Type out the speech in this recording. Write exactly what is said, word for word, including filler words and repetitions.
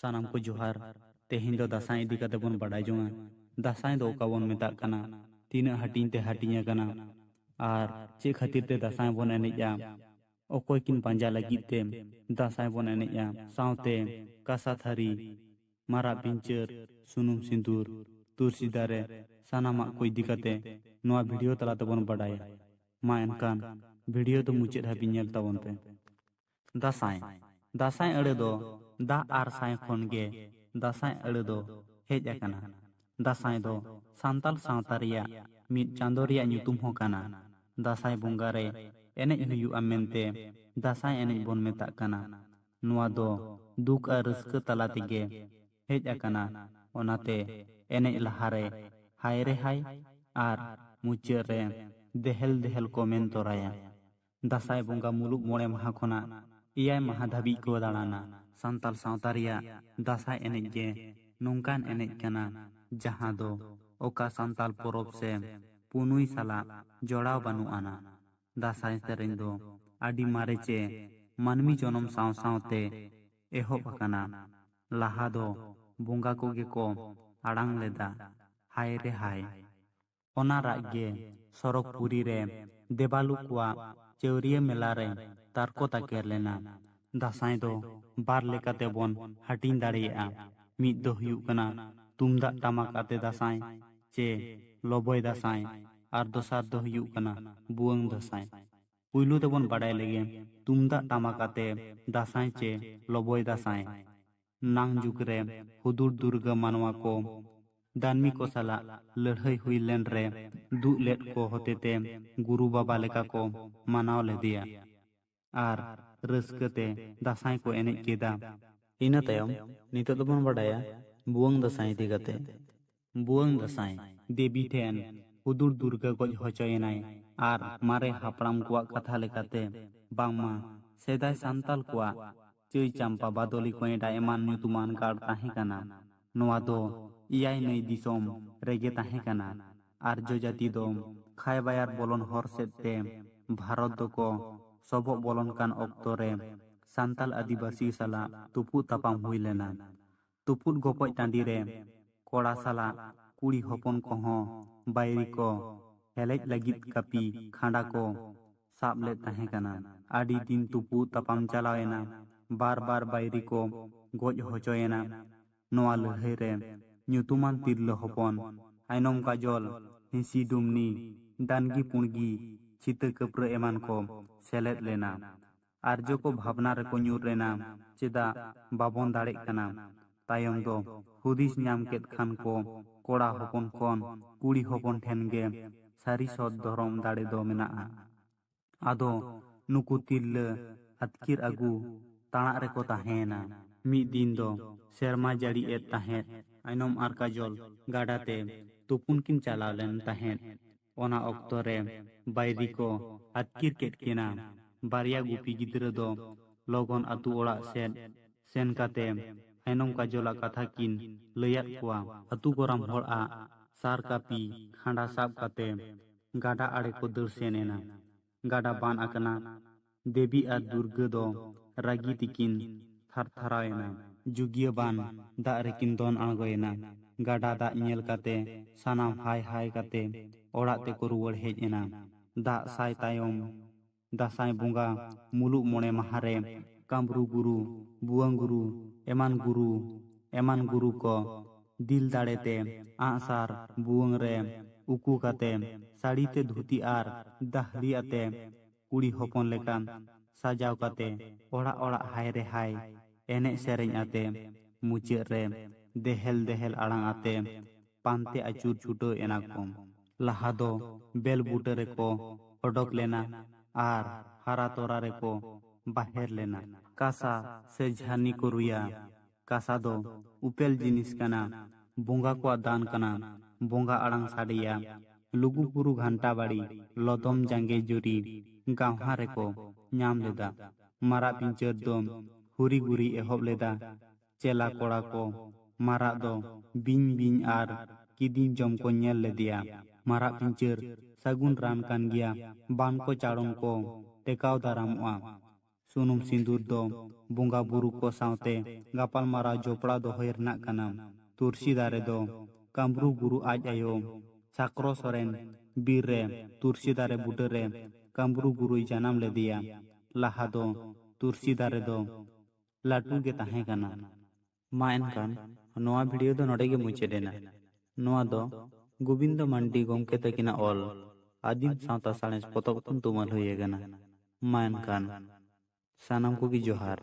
ᱥᱟᱱᱟᱢ ᱠᱚ ᱡᱚᱦᱟᱨ᱾ ᱛᱮᱦᱮᱧ ᱫᱚ ᱫᱟᱸᱥᱟᱭ ᱤᱫᱤ ᱠᱟᱛᱮ ᱵᱚᱱ ᱵᱟᱰᱟᱭ ᱡᱚᱝᱟ᱾ ᱫᱟᱸᱥᱟᱭ ᱫᱚ ᱚᱠᱟ ᱵᱚᱱ ᱢᱮᱛᱟᱜ ᱠᱟᱱᱟ, ᱛᱤᱱᱟᱹᱜ ᱦᱟᱹᱴᱤᱧ ᱛᱮ ᱦᱟᱹᱴᱤᱧ ᱟᱠᱟᱱᱟ, ᱟᱨ ᱪᱮᱫ ᱠᱷᱟᱹᱛᱤᱨ ᱛᱮ ᱫᱟᱸᱥᱟᱭ ᱵᱚᱱ ᱮᱱᱮᱡᱼᱟ, ᱚᱠᱚᱭ ᱠᱤᱱ ᱯᱟᱸᱡᱟ ᱞᱟᱹᱜᱤᱫ ᱛᱮ ᱫᱟᱸᱥᱟᱭ ᱵᱚᱱ ᱮᱱᱮᱡᱼᱟ, ᱥᱟᱶᱛᱮ ᱠᱟᱸᱥᱟ ᱛᱷᱟᱹᱨᱤ, ᱢᱟᱨᱟᱜ ᱯᱤᱧᱪᱟᱹᱨ, ᱥᱩᱱᱩᱢ ᱥᱤᱸᱫᱩᱨ, ᱛᱩᱨᱥᱤ ᱫᱟᱨᱮ, ᱥᱟᱱᱟᱢᱟᱜ ᱠᱚ ᱤᱫᱤ ᱠᱟᱛᱮ ᱱᱚᱣᱟ ᱵᱷᱤᱰᱤᱭᱳ ᱛᱟᱞᱟ ᱛᱮᱵᱚᱱ ᱵᱟᱰᱟᱭᱟ᱾ ᱢᱟ ᱮᱱᱠᱷᱟᱱ ᱵᱷᱤᱰᱤᱭᱳ ᱫᱚ ᱢᱩᱪᱟᱹᱫ ᱦᱟᱹᱵᱤᱡ ᱧᱮᱞ ᱛᱟᱵᱚᱱ ᱯᱮ᱾ ᱫᱟᱸᱥᱟᱭ᱾ ᱫᱟᱸᱥᱟᱭ ᱟᱹᱲᱟᱹ ᱫᱚ ᱫᱟᱜ ᱟᱨ ᱥᱟᱭ ᱠᱷᱚᱱ ᱜᱮ ᱫᱟᱸᱥᱟᱭ ᱟᱹᱲᱟᱹ ᱫᱚ ᱦᱮᱡ ᱟᱠᱟᱱᱟ᱾ ᱫᱟᱸᱥᱟᱭ ᱫᱚ ᱥᱟᱱᱛᱟᱞ ᱥᱟᱶᱛᱟ ᱨᱮᱭᱟᱜ ᱢᱤᱫ ᱪᱟᱸᱫᱚ ᱨᱮᱭᱟᱜ ᱧᱩᱛᱩᱢ ᱦᱚᱸ ᱠᱟᱱᱟ᱾ ᱫᱟᱸᱥᱟᱭ ᱵᱚᱸᱜᱟ ᱨᱮ ᱮᱱᱮᱡ ᱦᱩᱭᱩᱜᱼᱟ ᱢᱮᱱᱛᱮ ᱫᱟᱸᱥᱟᱭ ᱮᱱᱮᱡ ᱵᱚᱱ ᱢᱮᱛᱟᱜ ᱠᱟᱱᱟ᱾ ᱱᱚᱣᱟ ᱫᱚ ᱫᱩᱠ ᱟᱨ ᱨᱟᱹᱥᱠᱟᱹ ᱛᱟᱞᱟ ᱛᱮᱜᱮ ᱦᱮᱡ ᱟᱠᱟᱱᱟ᱾ ᱚᱱᱟᱛᱮ ᱮᱱᱮᱡ ᱞᱟᱦᱟᱨᱮ ᱦᱟᱭ ᱨᱮ ᱦᱟᱭ ᱟᱨ ᱢᱩᱪᱟᱹᱫ ᱨᱮ ᱫᱮᱦᱮᱞ ᱫᱮᱦᱮᱞ ᱠᱚ ᱢᱮᱱ ᱛᱚᱨᱟᱭᱟ᱾ ᱫᱟᱸᱥᱟᱭ ᱵᱚᱸᱜᱟ ᱢᱩᱞᱩᱜ ᱢᱚᱬᱮ ᱢᱟᱦᱟ ᱠᱷᱚᱱᱟᱜ ᱮᱭᱟᱭ ᱢᱟᱦᱟ ᱫᱷᱟᱹᱵᱤᱡ ᱠᱚ ᱫᱟᱬᱟᱱᱟ᱾ ᱥᱟᱱᱛᱟᱞ ᱥᱟᱶᱛᱟ ᱨᱮᱭᱟᱜ ᱫᱟᱸᱥᱟᱭ ᱮᱱᱮᱡ ᱜᱮ ᱱᱚᱝᱠᱟᱱ ᱮᱱᱮᱡ ᱠᱟᱱᱟ, ᱡᱟᱦᱟᱸ ᱫᱚ ᱚᱠᱟ ᱥᱟᱱᱛᱟᱞ ᱯᱚᱨᱚᱵᱽ ᱥᱮ ᱯᱩᱱᱩᱭ ᱥᱟᱞᱟᱜ ᱡᱚᱲᱟᱣ ᱵᱟᱹᱱᱩᱜ ᱟᱱᱟ᱾ ᱫᱟᱸᱥᱟᱭ ᱥᱮᱨᱮᱧ ᱫᱚ ᱟᱹᱰᱤ ᱢᱟᱨᱮ ᱪᱮ ᱢᱟᱹᱱᱢᱤ ᱡᱚᱱᱚᱢ ᱥᱟᱶ ᱥᱟᱶᱛᱮ ᱮᱦᱚᱵ ᱟᱠᱟᱱᱟ᱾ ᱞᱟᱦᱟ ᱫᱚ ᱵᱚᱸᱜᱟ ᱠᱚᱜᱮ ᱠᱚ ᱟᱲᱟᱝ ᱞᱮᱫᱟ, ᱦᱟᱭ ᱨᱮ ᱦᱟᱭ᱾ ᱚᱱᱟ ᱨᱟᱜ ᱜᱮ ᱥᱚᱨᱚᱜᱽᱯᱩᱨᱤ ᱨᱮ ᱫᱮᱵᱟᱞᱩ ᱠᱚᱣᱟᱜ ᱪᱟᱹᱣᱨᱤᱭᱟᱹ ᱢᱮᱞᱟ ᱨᱮ ᱛᱟᱨᱠᱚ ᱛᱟᱠᱮᱨ ᱞᱮᱱᱟ᱾ ᱫᱟᱸᱥᱟᱭ ᱫᱚ ᱵᱟᱨ ᱞᱮᱠᱟᱛᱮ ᱵᱚᱱ ᱦᱟᱹᱴᱤᱧ ᱫᱟᱲᱮᱭᱟᱜᱼᱟ᱾ ᱢᱤᱫ ᱫᱚ ᱦᱩᱭᱩᱜ ᱠᱟᱱᱟ ᱛᱩᱢᱫᱟᱜ ᱴᱟᱢᱟᱠ ᱟᱛᱮ ᱫᱟᱸᱥᱟᱭ ᱪᱮ ᱞᱚᱵᱚᱭ ᱫᱟᱸᱥᱟᱭ, ᱟᱨ ᱫᱚᱥᱟᱨ ᱫᱚ ᱦᱩᱭᱩᱜ ᱠᱟᱱᱟ ᱵᱷᱩᱣᱟᱹᱝ ᱫᱟᱸᱥᱟᱭ᱾ ᱯᱩᱭᱞᱩ ᱛᱮᱵᱚᱱ ᱵᱟᱰᱟᱭ ᱞᱮᱜᱮ ᱛᱩᱢᱫᱟᱜ ᱴᱟᱢᱟᱠ ᱟᱛᱮ ᱫᱟᱸᱥᱟᱭ ᱪᱮ ᱞᱚᱵᱚᱭ ᱫᱟᱸᱥᱟᱭ᱾ ᱱᱟᱝ ᱡᱩᱜᱽ ᱨᱮ ᱦᱩᱫᱩᱲ ᱫᱩᱨᱜᱟᱹ ᱢᱟᱱᱣᱟ ᱠᱚ ᱫᱟᱹᱱᱢᱤ ᱠᱚ ᱥᱟᱞᱟᱜ ᱞᱟᱹᱲᱦᱟᱹᱭ ᱦᱩᱭ ᱞᱮᱱ ᱨᱮ ᱫᱩᱜ ᱞᱮᱫ ᱠᱚ ᱦᱚᱛᱮᱛᱮ ᱜᱩᱨᱩ ᱵᱟᱵᱟ ᱞᱮᱠᱟ ᱠᱚ ᱢᱟᱱᱟᱣ ᱞᱮᱫᱮᱭᱟ ᱟᱨ ᱨᱟᱹᱥᱠᱟᱹ ᱛᱮ ᱫᱟᱸᱥᱟᱭ ᱠᱚ ᱮᱱᱮᱡ ᱠᱮᱫᱟ᱾ ᱤᱱᱟᱹ ᱛᱟᱭᱚᱢ ᱱᱤᱛᱚᱜ ᱫᱚᱵᱚᱱ ᱵᱟᱰᱟᱭᱟ ᱵᱷᱩᱣᱟᱹᱝ ᱫᱟᱸᱥᱟᱭ ᱤᱫᱤ ᱠᱟᱛᱮ᱾ ᱵᱷᱩᱣᱟᱹᱝ ᱫᱟᱸᱥᱟᱭ᱾ ᱫᱮᱵᱤ ᱴᱷᱮᱱ ᱦᱩᱫᱩᱲ ᱫᱩᱨᱜᱟᱹ ᱜᱚᱡ ᱦᱚᱪᱚᱭᱮᱱᱟᱭ ᱟᱨ ᱢᱟᱨᱮ ᱦᱟᱯᱲᱟᱢ ᱠᱚᱣᱟᱜ ᱠᱟᱛᱷᱟ ᱞᱮᱠᱟᱛᱮ ᱵᱟᱝᱢᱟ ᱥᱮᱫᱟᱭ ᱥᱟᱱᱛᱟᱞ ᱠᱚᱣᱟᱜ ᱪᱟᱹᱭ ᱪᱟᱢᱯᱟ, ᱵᱟᱫᱚᱞᱤ, ᱠᱚᱭᱰᱟ ᱮᱢᱟᱱ ᱧᱩᱛᱩᱢᱟᱱ ᱜᱟᱲ ᱛᱟᱦᱮᱸ ᱠᱟᱱᱟ᱾ ᱱᱚᱣᱟ ᱫᱚ ᱮᱭᱟᱭ ᱱᱟᱹᱭ ᱫᱤᱥᱚᱢ ᱨᱮᱜᱮ ᱛᱟᱦᱮᱸ ᱠᱟᱱᱟ ᱟᱨ ᱡᱚᱡᱟᱛᱤ ᱫᱚ ᱠᱷᱟᱭ ᱵᱟᱭᱟᱨ ᱵᱚᱞᱚᱱ ᱦᱚᱨ ᱥᱮᱫ ᱛᱮ ᱵᱷᱟᱨᱚᱛ ᱫᱚᱠᱚ ᱥᱚᱵᱚᱜ ᱵᱚᱞᱚᱱ ᱠᱟᱱ ᱚᱠᱛᱚ ᱨᱮ ᱥᱟᱱᱛᱟᱞ ᱟᱹᱫᱤᱵᱟᱹᱥᱤ ᱥᱟᱞᱟᱜ ᱛᱩᱯᱩᱜ ᱛᱟᱯᱟᱢ ᱦᱩᱭ ᱞᱮᱱᱟ᱾ ᱛᱩᱯᱩᱫ ᱜᱚᱯᱚᱡ ᱴᱟᱺᱰᱤ ᱨᱮ ᱠᱚᱲᱟ ᱥᱟᱞᱟᱜ ᱠᱩᱲᱤ ᱦᱚᱯᱚᱱ ᱠᱚᱦᱚᱸ ᱵᱟᱹᱭᱨᱤ ᱠᱚ ᱦᱮᱞᱮᱡ ᱞᱟᱹᱜᱤᱫ ᱠᱟᱹᱯᱤ ᱠᱷᱟᱸᱰᱟ ᱠᱚ ᱥᱟᱵ ᱞᱮᱫ ᱛᱟᱦᱮᱸ ᱠᱟᱱᱟ᱾ ᱟᱹᱰᱤ ᱫᱤᱱ ᱛᱩᱯᱩᱫ ᱛᱟᱯᱟᱢ ᱪᱟᱞᱟᱣ ᱮᱱᱟ, ᱵᱟᱨ ᱵᱟᱨ ᱵᱟᱹᱭᱨᱤ ᱠᱚ ᱜᱚᱡ ᱦᱚᱪᱚᱭᱮᱱᱟ᱾ ᱱᱚᱣᱟ ᱞᱟᱹᱲᱦᱟᱹᱭ ᱨᱮ ᱧᱩᱛᱩᱢᱟᱱ ᱛᱤᱨᱞᱟᱹ ᱦᱚᱯᱚᱱ ᱟᱭᱱᱚᱢ ᱠᱟᱡᱚᱞ, ᱦᱤᱸᱥᱤ ᱰᱩᱢᱱᱤ, ᱰᱟᱱᱜᱤ ᱯᱩᱬᱜᱤ, ᱪᱷᱤᱛᱟᱹ ᱠᱟᱹᱯᱨᱟᱹ ᱮᱢᱟᱱ ᱠᱚ ᱥᱮᱞᱮᱫ ᱞᱮᱱᱟ᱾ ᱟᱨᱡᱚ ᱠᱚ ᱵᱷᱟᱵᱽᱱᱟ ᱨᱮᱠᱚ ᱧᱩᱨ ᱞᱮᱱᱟ, ᱪᱮᱫᱟᱜ ᱵᱟᱵᱚᱱ ᱫᱟᱲᱮᱜ ᱠᱟᱱᱟ? ᱛᱟᱭᱚᱢ ᱫᱚ ᱦᱩᱫᱤᱥ ᱧᱟᱢ ᱠᱮᱫ ᱠᱷᱟᱱ ᱠᱚ, ᱠᱚᱲᱟ ᱦᱚᱯᱚᱱ ᱠᱷᱚᱱ ᱠᱩᱲᱤ ᱦᱚᱯᱚᱱ ᱴᱷᱮᱱ ᱜᱮ ᱥᱟᱹᱨᱤ ᱥᱚᱛ ᱫᱷᱚᱨᱚᱢ ᱫᱟᱲᱮ ᱫᱚ ᱢᱮᱱᱟᱜᱼᱟ᱾ ᱟᱫᱚ ᱱᱩᱠᱩ ᱛᱤᱨᱞᱟᱹ ᱟᱹᱛᱠᱤᱨ ᱟᱹᱜᱩ ᱛᱟᱲᱟᱜ ᱨᱮᱠᱚ ᱛᱟᱦᱮᱸᱭᱮᱱᱟ᱾ ᱢᱤᱫ ᱫᱤᱱ ᱫᱚ ᱥᱮᱨᱢᱟ ᱡᱟᱹᱲᱤ ᱮᱫ ᱛᱟᱦᱮᱸᱫ᱾ ᱟᱭᱱᱚᱢ ᱟᱨ ᱠᱟᱡᱚᱞ ᱜᱟᱰᱟ ᱛᱮ ᱛᱩᱯᱩᱱ ᱠᱤᱱ ᱪᱟᱞᱟᱣ ᱞᱮᱱ ᱛᱟᱦᱮᱸᱫ᱾ ᱚᱱᱟ ᱚᱠᱛᱚ ᱨᱮ ᱵᱟᱹᱭᱨᱤ ᱠᱚ ᱟᱹᱛᱠᱤᱨ ᱠᱮᱫ ᱠᱤᱱᱟ᱾ ᱵᱟᱨᱭᱟ ᱜᱩᱯᱤ ᱜᱤᱫᱽᱨᱟᱹ ᱫᱚ ᱞᱚᱜᱚᱱ ᱟᱹᱛᱩ ᱚᱲᱟᱜ ᱥᱮᱫ ᱥᱮᱱ ᱠᱟᱛᱮ ᱟᱭᱱᱚᱢ ᱠᱟᱡᱚᱞᱟᱜ ᱠᱟᱛᱷᱟ ᱠᱤᱱ ᱞᱟᱹᱭᱟᱫ ᱠᱚᱣᱟ᱾ ᱟᱹᱛᱩ ᱜᱚᱨᱟᱢ ᱦᱚᱲᱟᱜ ᱥᱟᱨ ᱠᱟᱹᱯᱤ ᱠᱷᱟᱸᱰᱟ ᱥᱟᱵ ᱠᱟᱛᱮ ᱜᱟᱰᱟ ᱟᱲᱮ ᱠᱚ ᱫᱟᱹᱲ ᱥᱮᱱ ᱮᱱᱟ᱾ ᱜᱟᱰᱟ ᱵᱟᱱ ᱟᱠᱟᱱᱟ᱾ ᱫᱮᱵᱤ ᱟᱨ ᱫᱩᱨᱜᱟᱹ ᱫᱚ ᱨᱟᱹᱜᱤ ᱛᱮᱠᱤᱱ ᱛᱷᱟᱨ ᱛᱷᱟᱨᱟᱣ ᱮᱱᱟ᱾ ᱡᱩᱜᱤᱭᱟᱹ ᱵᱟᱱ ᱫᱟᱜ ᱨᱮᱠᱤᱱ ᱫᱚᱱ ᱟᱬᱜᱚᱭᱮᱱᱟ᱾ ᱜᱟᱰᱟ ᱫᱟᱜ ᱧᱮᱞ ᱠᱟᱛᱮ ᱥᱟᱱᱟᱢ ᱦᱟᱭ ᱦᱟᱭ ᱠᱟᱛᱮ ᱚᱲᱟᱜ ᱛᱮᱠᱚ ᱨᱩᱣᱟᱹᱲ ᱦᱮᱡ ᱮᱱᱟ᱾ ᱫᱟᱜ ᱥᱟᱭ ᱛᱟᱭᱚᱢ ᱫᱟᱸᱥᱟᱭ ᱵᱚᱸᱜᱟ ᱢᱩᱞᱩᱜ ᱢᱚᱬᱮ ᱢᱟᱦᱟ ᱨᱮ ᱠᱟᱢᱨᱩ ᱜᱩᱨᱩ, ᱵᱩᱣᱟᱹᱝ ᱜᱩᱨᱩ, ᱮᱢᱟᱱ ᱜᱩᱨᱩ, ᱮᱢᱟᱱ ᱜᱩᱨᱩ ᱠᱚ ᱫᱤᱞ ᱫᱟᱲᱮ ᱛᱮ ᱟᱸᱜᱼᱥᱟᱨ ᱵᱩᱣᱟᱹᱝ ᱨᱮ ᱩᱠᱩ ᱠᱟᱛᱮ ᱥᱟᱹᱲᱤ ᱛᱮ ᱫᱷᱩᱛᱤ ᱟᱨ ᱫᱟᱹᱦᱲᱤ ᱟᱛᱮ ᱠᱩᱲᱤ ᱦᱚᱯᱚᱱ ᱞᱮᱠᱟ ᱥᱟᱡᱟᱣ ᱠᱟᱛᱮ ᱚᱲᱟᱜ ᱚᱲᱟᱜ ᱦᱟᱭ ᱨᱮ ᱦᱟᱭ ᱮᱱᱮᱡ ᱥᱮᱨᱮᱧ ᱟᱛᱮ ᱢᱩᱪᱟᱹᱫ ᱨᱮ ᱫᱮᱦᱮᱞ ᱫᱮᱦᱮᱞ ᱟᱲᱟᱝ ᱟᱛᱮ ᱯᱟᱱᱛᱮ ᱟᱹᱪᱩᱨ ᱪᱷᱩᱴᱟᱹᱣ ᱮᱱᱟ ᱠᱚ᱾ ᱞᱟᱦᱟ ᱫᱚ ᱵᱮᱞ ᱵᱩᱴᱟᱹ ᱨᱮᱠᱚ ᱚᱰᱚᱠ ᱞᱮᱱᱟ ᱟᱨ ᱦᱟᱨᱟ ᱛᱚᱨᱟ ᱨᱮᱠᱚ ᱵᱟᱦᱮᱨ ᱞᱮᱱᱟ᱾ ᱠᱟᱥᱟ ᱥᱮ ᱡᱷᱟᱹᱱᱤ ᱠᱚ ᱨᱩᱭᱟ᱾ ᱠᱟᱥᱟ ᱫᱚ ᱩᱯᱮᱞ ᱡᱤᱱᱤᱥ ᱠᱟᱱᱟ, ᱵᱚᱸᱜᱟ ᱠᱚᱣᱟᱜ ᱫᱟᱱ ᱠᱟᱱᱟ᱾ ᱵᱚᱸᱜᱟ ᱟᱲᱟᱝ ᱥᱟᱰᱮᱭᱟ᱾ ᱞᱩᱜᱩ ᱵᱩᱨᱩ ᱜᱷᱟᱱᱴᱟ ᱵᱟᱲᱤ, ᱞᱚᱫᱚᱢ ᱡᱟᱸᱜᱮ ᱡᱩᱨᱤ ᱜᱟᱶᱦᱟ ᱨᱮᱠᱚ ᱧᱟᱢ ᱞᱮᱫᱟ᱾ ᱢᱟᱨᱟᱜ ᱯᱤᱧᱪᱟᱹᱨ ᱫᱚ ᱦᱩᱨᱤ ᱜᱩᱨᱤ ᱮᱦᱚᱵ ᱞᱮᱫᱟ᱾ ᱪᱮᱞᱟ ᱠᱚᱲᱟ ᱠᱚ ᱢᱟᱨᱟᱜ ᱫᱚ ᱵᱤᱧ ᱵᱤᱧ ᱟᱨ ᱠᱤᱫᱤᱧ ᱡᱚᱢ ᱠᱚ ᱧᱮᱞ ᱞᱮᱫᱮᱭᱟ᱾ ᱢᱟᱨᱟᱜ ᱯᱤᱧᱪᱟᱹᱨ ᱥᱟᱹᱜᱩᱱ ᱨᱟᱱ ᱠᱟᱱ ᱜᱮᱭᱟ, ᱵᱟᱱ ᱠᱚ ᱪᱟᱲᱚᱢ ᱠᱚ ᱴᱮᱠᱟᱣ ᱫᱟᱨᱟᱢᱚᱜᱼᱟ᱾ ᱥᱩᱱᱩᱢ ᱥᱤᱸᱫᱩᱨ ᱫᱚ ᱵᱚᱸᱜᱟ ᱵᱩᱨᱩ ᱠᱚ ᱥᱟᱶᱛᱮ ᱜᱟᱯᱟᱞᱢᱟᱨᱟᱣ ᱡᱚᱯᱲᱟᱣ ᱫᱚᱦᱚᱭ ᱨᱮᱱᱟᱜ ᱠᱟᱱᱟ᱾ ᱛᱩᱨᱥᱤ ᱫᱟᱨᱮ ᱫᱚ ᱠᱟᱢᱨᱩ ᱜᱩᱨᱩ ᱟᱡ ᱟᱭᱳ ᱥᱟᱠᱨᱚ ᱥᱚᱨᱮᱱ ᱵᱤᱨ ᱨᱮ ᱛᱩᱨᱥᱤ ᱫᱟᱨᱮ ᱵᱩᱴᱟᱹ ᱨᱮ ᱠᱟᱢᱨᱩ ᱜᱩᱨᱩᱭ ᱡᱟᱱᱟᱢ ᱞᱮᱫᱮᱭᱟ᱾ ᱞᱟᱦᱟ ᱫᱚ ᱛᱩᱨᱥᱤ ᱫᱟᱨᱮ ᱫᱚ ᱞᱟᱹᱴᱩ ᱜᱮ ᱛᱟᱦᱮᱸ ᱠᱟᱱᱟ᱾ ᱢᱟ ᱮᱱᱠᱷᱟᱱ ᱱᱚᱣᱟ ᱵᱷᱤᱰᱤᱭᱳ ᱫᱚ ᱱᱚᱰᱮ ᱜᱮ ᱢᱩᱪᱟᱹᱫ ᱮᱱᱟ᱾ ᱱᱚᱣᱟ ᱫᱚ ᱜᱳᱵᱤᱱᱫᱚ ᱢᱟᱱᱰᱤ ᱜᱚᱢᱠᱮ ᱛᱟᱹᱠᱤᱱᱟᱜ ᱚᱞ ᱟᱹᱫᱤᱢ ᱥᱟᱶᱛᱟ ᱥᱟᱬᱮᱥ ᱯᱚᱛᱚᱵ ᱠᱷᱚᱱ ᱛᱩᱢᱟᱹᱞ ᱦᱩᱭ ᱟᱠᱟᱱᱟ᱾ ᱢᱟ ᱮᱱᱠᱷᱟᱱ ᱥᱟᱱᱟᱢ ᱠᱚᱜᱮ ᱡᱚᱦᱟᱨ᱾